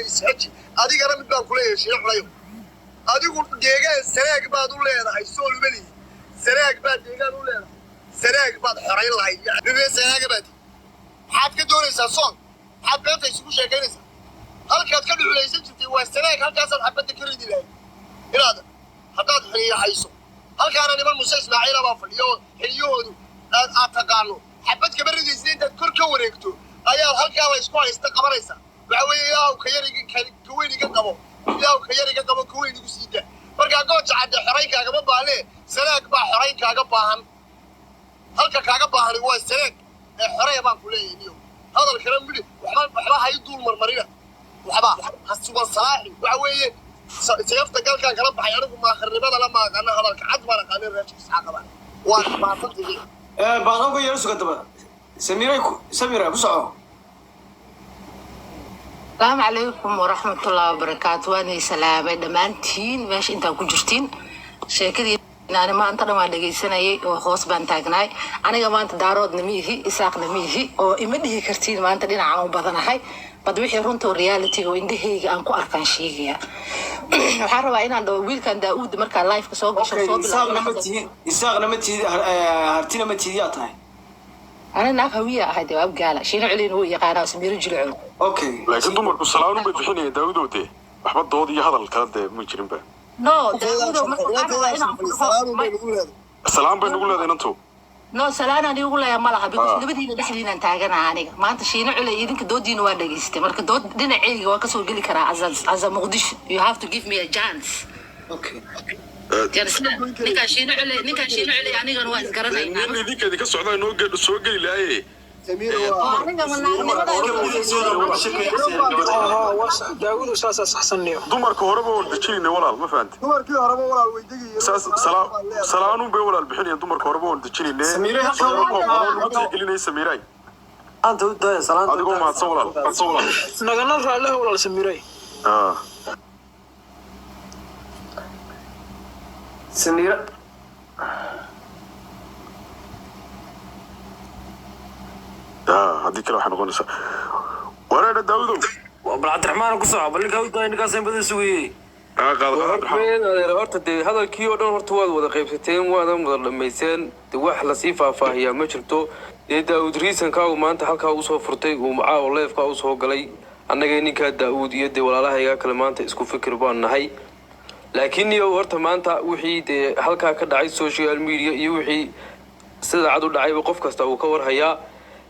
Isxeji. Adigana mid baan kuleeyahay, Shiino Culayo, adigu deegaan Sanaag baad u leedahay. Sool uma lihi, Sanaag baad deegaan u leedahay. Sanaag baad xorayn lahayd. Nin Sanaaga baad, maxaad ka doonaysaa Sool? Maxaad beenta isugu sheekaynaysaa? Halkaad ka dhuculaysan jirtay waa Sanaag. Halkaasaad xabadda ka ridi lahayd inaad haddaad xiniyo hayso. Halkaana niman Muse Ismaaciila baa fadhiyo oo xiniyahoodu aad taqaano. Xabad kama ridaysa. Intaad kor ka wareegto ayaad halkaa la isku haysta qabanaysaa. Waxa weeye, Ilaahu ka yar ka weyn iga qabo, Ilaahu ka yar iga qabo, ka weyn igu siida. Markaa Gooja Cadde xorayn kaagama baahne, Sanaag baa xorayn kaaga baahan. Halka kaaga baahani waa Sanaag ee xoreya baan ku leeyahay. Niyo hadalkana midhi waxba hay duul marmarina, waxba ha sugan salaaxi. Waxa weeye, seefta galkaan kala baxay. Anigu maakhirnimadana ma aqaano, hadalka cad baan aqaanin. Reer Isxaaqa baan waa maasantigi. Baaqawga yaro suga daba. Samiiray, Samira, ku soco. Asalaamu calaykum waraxmatullahi wabarakaatu. Waanay salaamay dhammaantiin meesha intaan ku jirtiin. Sheekadii ani maanta dhan waan dhegaysanayay oo hoos baan taagnaay. Aniga maanta Daaroodna ma ihi, Isaaqna ma ihi, oo ima dhihi kartiin maanta dhinacaan u badanahay. Bad wixii runta oo reality oo indhahayga aan ku arkaan sheegaya. Waxaan rabaa inaan dhaho wiilkan Daauud markaa liveka soo gasho Okay. soo Isaaqna ma bilaabo. tihi, Isaaqna ma tihid, Hartina ma tihid, yaa tahay? Ani naag Hawiya ahay dee, waa Abgaala. Shiino Celin wuu yaqaanaa, Samiiro Jilcow. Okay. Laakiin dumarku salaanun bay bixinayeen, Daawudow. Dee waxba dood iyo hadal kale dee ma jirinba. No, Daauudow, marka waxaan rabaa inaan ku dhaho Salaan bay nagu leedahay inantu. No, salaanaan iigu leeya ma laha because Ah. labadiina dhexdiinaan taaganaha. Aniga maanta Shiino Cule idinka doodiina waa dhegaystay. Marka dood dhinaceyga waa kasoo geli karaa as a Muqdisho. You have to give me a chance. Okay. Do you understand? Ninkaan Shiino Cule anigana waa isgaranaynaa. Nin idinka idinka socdaa inoo soo geli laaye. Oo aniga ma naagnimada? Daawudu saasaa saxsanniyo. Dumarka horeba waan dejinayna, walaal, ma fahanti? Dumarkii horeba, walaal, way degayeen. Saas salaanun bay walaal bixinayeen. Dumarka horeba waan dejinayne. Samiiray, halkaa lagu tixgelinaya, Samiiray. Anta u daaya salaanta. Adigoo mahadsan, walaal. Nagana raalleha, walaal Samiiray. Ah. Samiira. Ah, haddii kale waxay noqonaysaa wareedha, Daawudow. Bal Cabdiraxmaan ku soco, bal ninkaa u daaya, ninkaas in badan sugayey. Ah, qaado, Cabdiraxmaan. Adeer, horta dee hadalkii oo dhan horta waad wada qaybsateen, waadan wada dhammayseen. Dee wax lasii faahfaahiyaa ma jirto. Dee Daawud riisankaagu maanta halkaa usoo furtay, uu caawa liveka usoo galay, annaga ninkaa Daawud iyo dee walaalahayga kale maanta isku fikir baan nahay. Laakiin niyow, horta maanta wixii dee halkaa ka dhacay social media iyo wixii sida cad u dhacayba qof kasta uu ka warhayaa.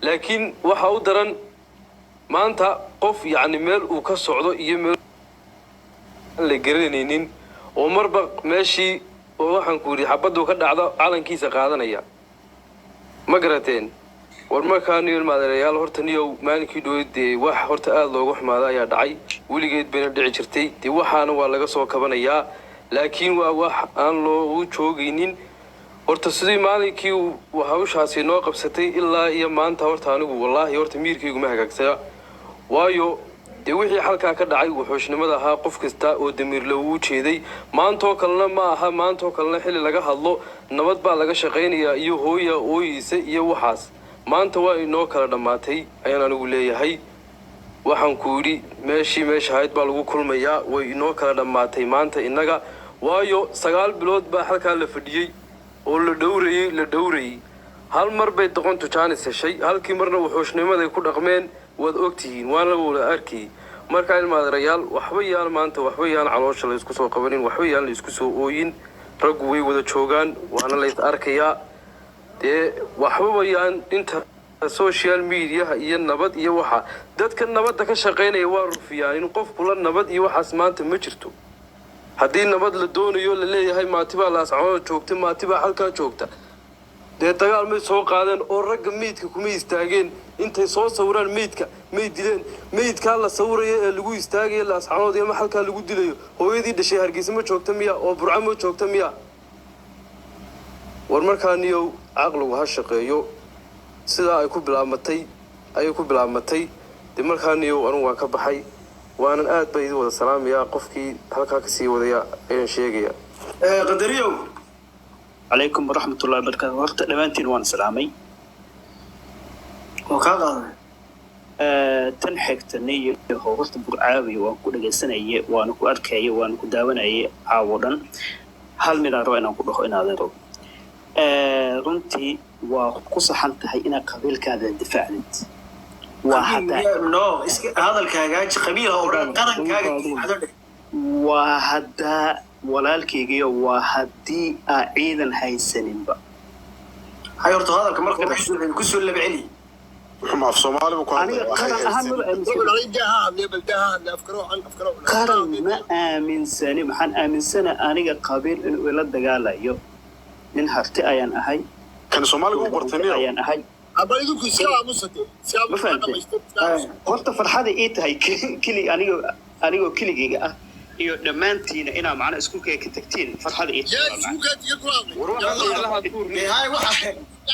Laakiin waxa u daran maanta qof yacni meel uu ka socdo iyo meel aan la garanaynin oo marba meeshii oo waxaan ku yidhi xabaddu ka dhacdo calankiisa qaadanaya. Ma garateen? War markaa niyo maadeerayaal, horta niyow, maalinkii dhoweyd dee wax horta aada looga xumaada ayaa dhacay. Weligeed bayna dhici jirtay. Dee waxaana waa laga soo kabanayaa, laakiin waa wax aan loogu joogaynin. Horta sidii maalinkii uu hawshaasi noo qabsatay ilaa iyo maanta, horta anigu wallaahi horta miirkayguma hagaagsana. Waayo dee wixii xalkaa ka dhacay wuxuushnimada ahaa, qof kasta oo damiirle uu jeeday. Maantoo kalena ma aha, maantoo kalena xilli laga hadlo nabad baa laga shaqaynayaa iyo hooya ooyeysa iyo waxaas. Maanta waa inoo kala dhammaatay ayaan anigu leeyahay. Waxaan ku yidhi meeshii meesha ahayd baa lagu kulmayaa. Way inoo kala dhammaatay maanta innaga. Waayo 9 bilood baa halkaa la fadhiyey oo la dhowrayey, la dhowrayey. Hal mar bay doqontu jaanis heshay. Halkii marna wuxuushnimaday ku dhaqmeen waad ogtihiin, waana la wada arkayey. Markaa ilmaadarayaal, waxba yaan maanta, waxba yaan caloosha la isku soo qabanin, waxba yaan la isku soo ooyin. Raggu way wada joogaan, waana la is arkayaa. Dee waxbaba yaan inta social mediaha iyo nabad iyo waxa dadka nabadda ka shaqaynaya waa rufiyaan in qofkula nabad iyo waxaas maanta ma jirto. Haddii nabad la doonayo, la leeyahay maati baa Laascanood joogta, maati baa halkaa joogta, dee dagaal may soo qaadeen oo ragga meydka kuma istaageen. Intay soo sawiraan meydka may dileen. Meydkaa la sawiraya ee lagu istaagaya Laascanood iyo ma halkaa lagu dilayo, hooyadii dhashay Hargeysa ma joogta miya oo Burco ma joogta miya? War markaa niyow, caqligu ha shaqeeyo. Sidaa ay ku bilaabmatay ayay ku bilaabmatay. Dee markaa niyow, anugu waan ka baxay, waanan aad baa idin wada salaamayaa. Qofkii halkaa kasii wadaya ayaan sheegaya. Qadariyow. Calaykum waraxmatullahi wabarakaatu. Horta dhammaantiin waan salaamay. Waa kaa qaaday. Tan xigta niyo horta Burcaawi waan ku dhegaysanayay, waana ku arkayay, waana ku daawanayay caawo dhan. Hal midaan raba inaan ku dhaho inaad rabo. Runtii waa ku saxan tahay inaad qabiilkaada difaacdid, waa haddaa No, iska hadalka hagaaji, qabiil ha odhan, qarankaaga difaacdo dheh. Waa haddaa walaalkaygiyo, waa haddii aa ciidan haysaninba. Hay, horta hadalka marka hore kusoo laba celi. Wuxuu ma af Soomaali buu ku Aniga hadlaya? qaran ahaan maba aaminsani, qaran ma aaminsani. Maxaan aaminsana aniga? Qabiil inuu ila dagaalayo. Nin Harti ayaan ahay. Kan Soomaaliga u bartay niyo. Ayaan ahay, ma fahamtay? Horta farxada ii tahay keli anigo, anigoo keligayga ah iyo dhammaantiina inaa macna iskuulkayga ka tagtiin, farxada ii tahay waa macna. War waxaa meelaha tuur. Dee hay, waxa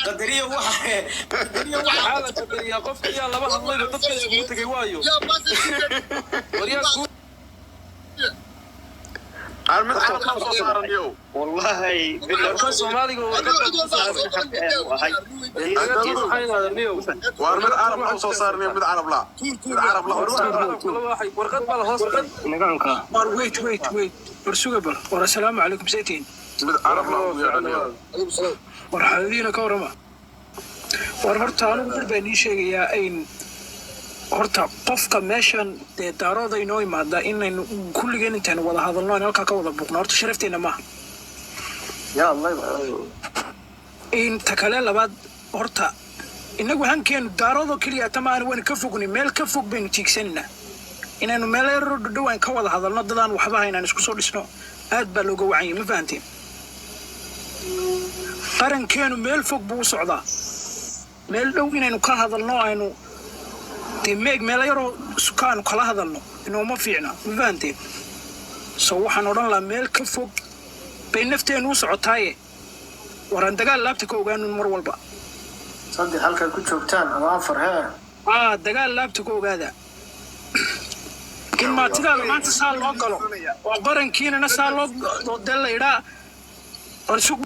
qadariya, waxa qadariya, waxa Maxaa la qadariyaa? Qofka yaa laba hadlayba dadka isugu tegay waayo. War yaa iskugu Aan mid carab la soo saaran niyo. Wallahi billahi. Warka Soomaaliga warqad baa ku saaran. Harti ayaan u ahay. Maxay yidhahdeen niyow? Waar mid carab la soo saaran niyo, mid carab la, mid carab la. War waxa carabka laba waxay warqad baa la hoos dhigay. War wait, wait, wait, war suga bal. War assalaamu calaykum, saytiin. Mid carab la ugu yeedha niyo. War xaaladiina ka warrama. War horta anigu bir baan ii sheegayaa ayn horta qofka meeshan dee Daarooda inoo imaada inaynu kulligeen intaynu wada hadalno, aynu halkaa ka wada buuqno, horta sharafteena maaha. Ya Allah. In ta kale labaad, horta inagu hankeenu Daaroodoo keliya tama aan waynu ka fognay, meel ka fog baynu tiigsanaynaa. Inaynu meel yaroo dhadhow aan ka wada hadalno, dadaan waxba haynaan isku soo dhisno, aad baa looga wacanyay, ma fahanteen? Qarankeenu meel fog buu u socdaa. Meel dhow inaynu ka hadalno, aynu dee meeg meelo yaroo suka aanu kala hadalno, inooma fiicna, ma fahanteen? So waxaan odhan lahaa meel ka fog bay nafteenu u socotaaye, waraan dagaal laabta ka ogaanun mar walba. Saddex halkaad ku joogtaan ama afar hee. Aa, dagaal laabta ka ogaada. In maatidaada maanta saa loo galo oo qarankiinana saa loo dee la idhaa, war isug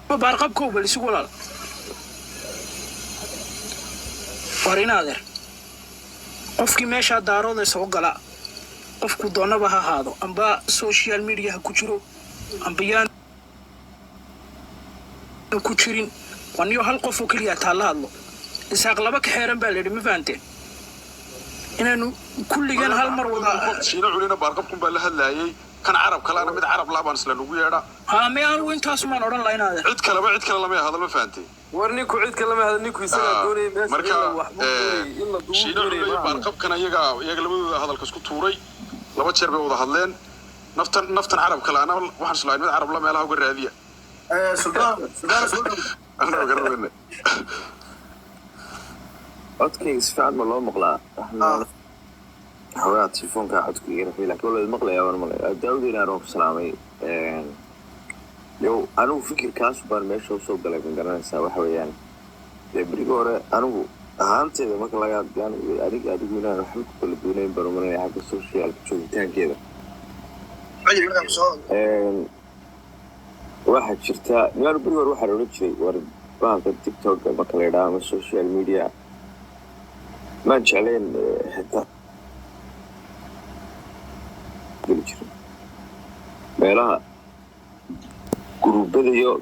baarqabkow, bal isug walaal. War inaadeer, qofkii meeshaa Daarooda soo gala, qofku doonaba ha ahaado, amba social media ha ku jiro amba yaanu ku jirin, waa niyo hal qof oo keliya taa la hadlo. Isaaq laba ka xeeran baa la yidhi, ma fahanteen? Inaanu kulligeen hal mar wada Shiino Culina baarqabkun baa la hadlaayay, kan carab kalena mid carab laa baan isla nugu yeedha. Haa, me anigu intaasumaan odhan laha inaadeer. Cid kaleba, cid kale lama hadal, ma fahantay? War ninku cid kale lama hadal, ninku isagaa doonayay meesha Marka in la wax buu doonayay, in la duubo Shiino doonayay Culina maaha. Baarqabkana iyaga labadooda hadalka isku tuuray, laba jeer bay wada hadleen. Naftan carab kale ana waxaan islahay mid carab la meelaha uga raadiya. Suldaan, Suldaan, soo dhow. Anaa garanayna. Codkayga si fiican ma loo maqlaa? Xoogaa telefoonka codku iga rafay, laakiin waa la maqlayaa, waan maqlayaa. Daawud inaan ku salaamay. Yow, anigu fikirkaas baan meesha usoo galay, ma garanaysaa? Waxa weeyaan dee berigi hore anigu ahaanteeda marka laga aniga adigu inaan waxba ku kala duwanayn baan umaranaya xagga socialka joogitaankeeda. Waxaa jirta miyaanu berigi hore waxaan odhan jiray, war bahalka TikTok marka la idhaha ama social media maan jeclayn, xitaa geli jiray meelaha guruubada iyo